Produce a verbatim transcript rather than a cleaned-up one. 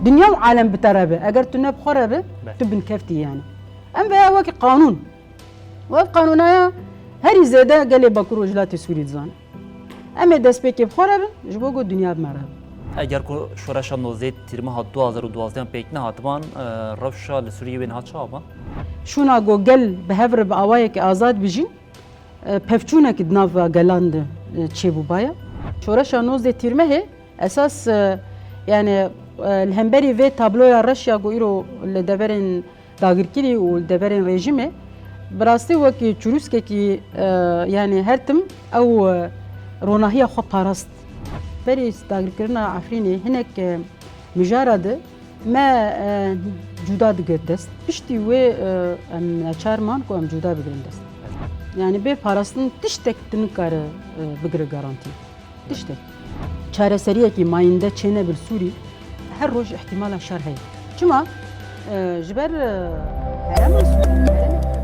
Dinya û alem bi te re be. Eger tu ne bi xwe re be, Be. tu binkeftî yani. Em veya wekî qanûn. Û ev qanûnaya herî zêde gelê Bakur û Rojhilatê Sûrî dizane. Em ê destpêkê bi xwe re bin, ji bo ku dinya bi me re be. Eger ku şoreşa nozdeh Tîrmeha du hazar û duwazdeh pêk nehatiban, e, rewşa li Sûriyê wê niha çawa ba? Şûna ku gel bi hev re bi awayekî azad bijîn, e, pevçûnekî di nava gelan de, e, çêbûbaya. Şoreşa nozdeh Tîrmehê esas, e, yani, e, li hemberî vê tabloya reş ya ku îro li deverên dagirkirî û li deverên rejîmê, bi rastî wekî çirûskekî, e, yani her tim ew, e, ronahiya xwe parast. Berî dagirkirina Efrînê hinek, e, mijara de me, e, cuda digir dest. Piştî wê, e, em neçar man ku em cuda bigirin dest. Yani bê parastin tiştek tu nikare, e, bigire garantî. Tiştek. Çareseriyekî mayînde çênebe li Sûrî her roj îhtimala şer heye. Çima? E, ji ber, e, herêma Sûrî, herêma